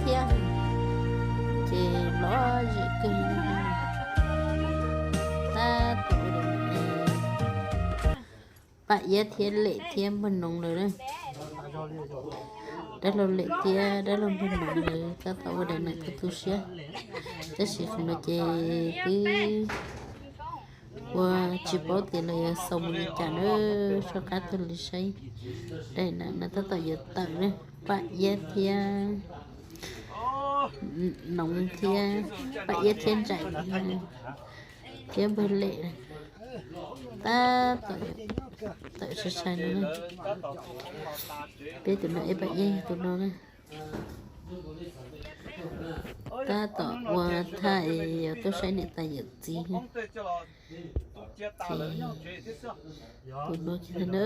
thiab, ces lom zem kawg li. Tab tom ua dab laug Paj Iab thiab Lem thiab Npawg Noov lawm na. Dab laug Lem thiab dab laug Npawg Noov lawm tab tom ua dab laug tu tu siab, tab sis qhov no ces twb ua tsis paub tias lawv yuav xaus mus li cas na. Soj qab tuaj li saib, daim no tab tom yuav tawm na. Paj Iab thiab Noov thiab, Paj Iab thiab Ntsaim thiab Npawg Lem tab tom yuav tawm sai sai no na. Peb tus no es Paj Iab tus no na. Tab tom ua thaj es yuav tuaj saib niam tais yawm txiv. Ces tus no ces na,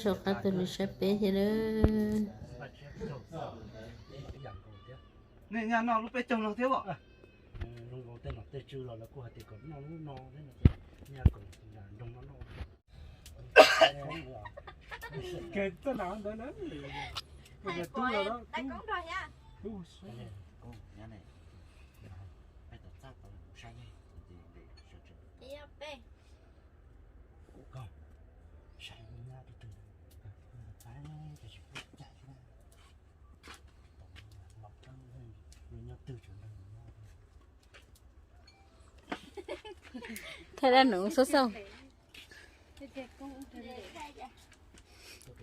soj qab tuaj li saib peb thiab na. Nej nyaj noj lub peb caug no thiab os. Zoo nkaus tej nom tej tswv los lawv kuj hais tias kom noj lub no thiab no ces nyaj koom nroog no noj. Tub los tub. Thaij dab Noov xauj xauj.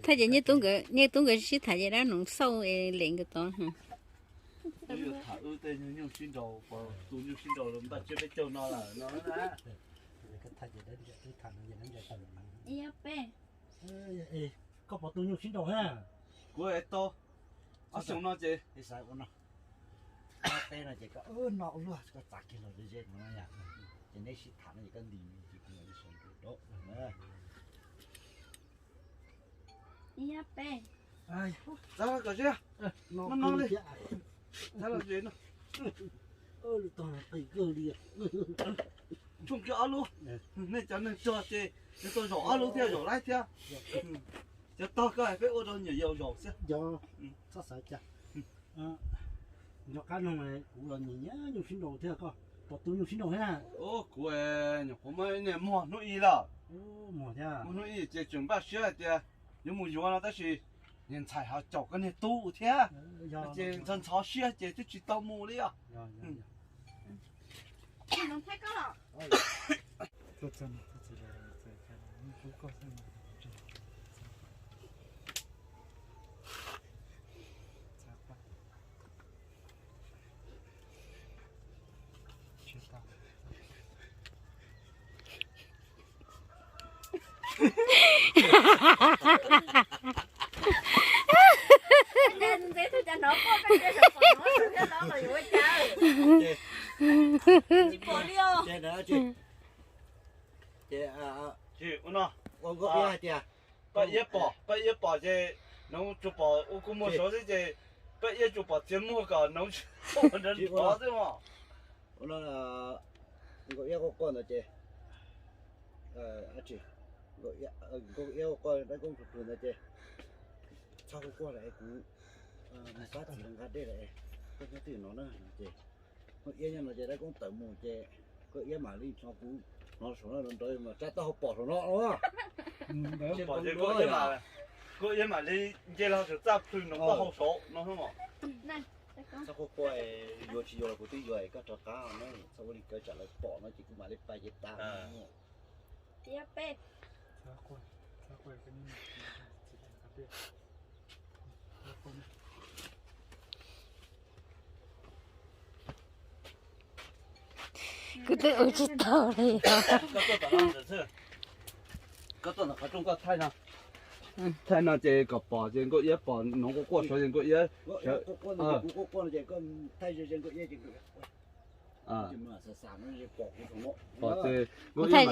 Thaij ces Nyiaj Tub nkawd sib tham ces dab Noov xauj es Lem nkawd tod. Wb yuav tham wb tej nyuj sib nraus, pom tus nyuj sib nraus los npaj tsiab peb caug no lawm no na. Koj pom tus nyuj sib nraus na? Kuv es tau ob xyoo no ces peb no ces koj noj ua luaj koj txav kiag los ze ze no yom. Ces neb sib tham no ces koj nti ces kuv mam li sawv ntua rau. Txav los kom ze, no no li. Txav los ze no. Tshooj kiag ob lub. Nej cov neeg tsuag ces nws tau zaum ob lub thiab, zaum laib thiab. Cov tog koj peb ua rau nyuam yaus zaum xwb. Nco qab noog kuv los nyiam nyiam nyuj sib nraus thiab, koj pom tus nyuj sib nraus thiab? Kuv nyuam qhuav muab niag muag hnub ib lawm. Muag hnub ib ces tseem npaj siab hais tias yuav mus yuav no tab sis niag ntxhais ho caum koj niag tub thiab, ces ntxhov ntxhov siab ces twb tsis tau mus li os. Paj Iab pom, Paj Iab pom ces Noov tsuas pom ua kua muag saud xwb ces Paj Iab tsuas pom txiav muag kom Noov tsis pom nrov xwb os. Nkauj Iab quaj quaj ntawd ces, Nkauj Iab quaj quaj dab koob plhws plhws ntawd ces, txhob quaj quaj lawm es kuv mus pab txiv los nqa dej lawm es koj nyob twj ywm no na no ces, Nkauj Iab nyob no ces dab koob tawm mus ces Nkauj Iab mam li hnov kuv hnov saum no nrov mas tsa taub hau pom saum no. Nkauj Iab mam li nce los saum txaj plhws Noov taub hau saud no. Txhob quaj quaj, yuav tsis yuav los kuv twb yuav es koj rov qab na, txhob ua li kawg tsam lawv pom no ces kuv mam li pais ces tas. Kuv twb ua tsis tau li os. Koj tuaj ntawm qhov rooj koj thaij no, thaij no ces kom pom ces Nkauj Iab pom Noov quaj quaj saud ces Nkauj Iab, pom ces Nkauj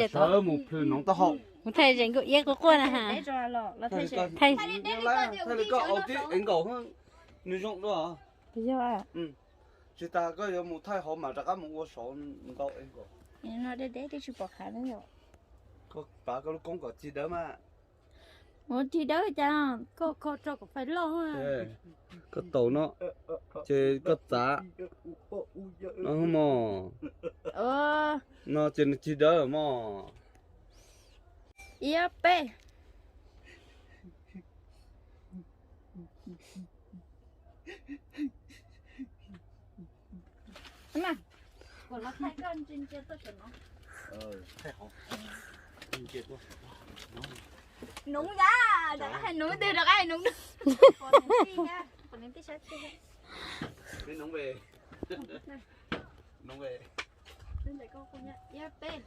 Iab mam sawv mus plhws Noov taub hau. Kuv thaij ze Nkauj Iab quaj quaj na ha. Thaij li koj au tib ev nkaus nws zoo dua. Tsis tas koj yuav mus thaij hauv mas rov qab mus ua saud ntau ev nkaus. Koj pav koj lub koob kom txi dawb mas. Ua tsis dawb cas koj kho tso kom fais loj. Koj taus no, ces koj txav no mog. No ces nws tsis dawb mog. Ib peb. Nub, nub, nub. Ib peb.